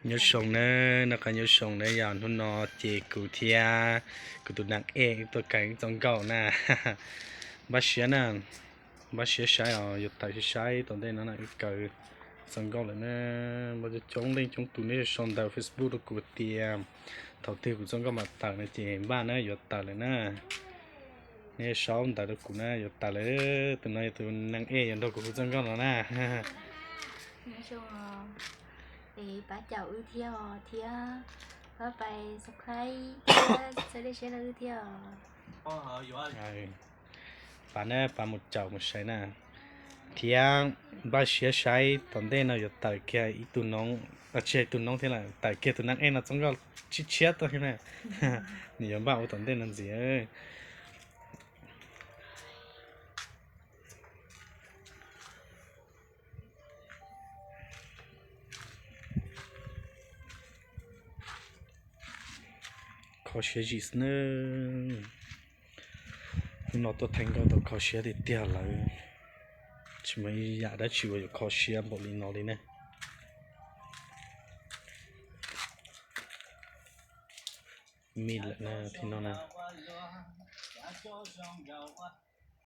Nyob zoo na, noj qab nyob zoo na, yog hnub no ces kuv thiab kuv tus nam ej tuaj kaw ib txoj nkauj na. Npaj siab na, npaj siab saib os, yuav tawm saib saib tom ntej no na, wb kaw txoj nkauj lawm na. Npaj coob coob leej coob tus neb sau ntawv Facebook rau kuv tias thaum twg kuv txoj nkauj mam tawm no ces npaj na, yuav tawm lawm na. Neb sau ntawv rau kuv na, yuav tawm lawm, tus no yog tus nam ej yuav nrog kuv hu txoj nkauj no na. Es pab caum wb thiab os, thiab pab pais subscribe thiab txhawb dej siab rau wb thiab os. Pab na, pab mus caum mus saib na, thiab npaj siab saib tom ntej no yuav tawm kiag ib tug noob, tsis hais tus noob thiab lawm, tawm kiag tus nam ej no txoj nkauj tshiab tshiab tuaj thiab na. Nws yuav npaj ua tom ntej no ntxiv. Kho siab zim xwb na. Hnub no tuaj theej nkauj tau kho siab tiag tiag lawm. Tsis muaj ib yam dab tsi uas yuav kho siab npaum li no li ne. Mij lawm na, thib no na.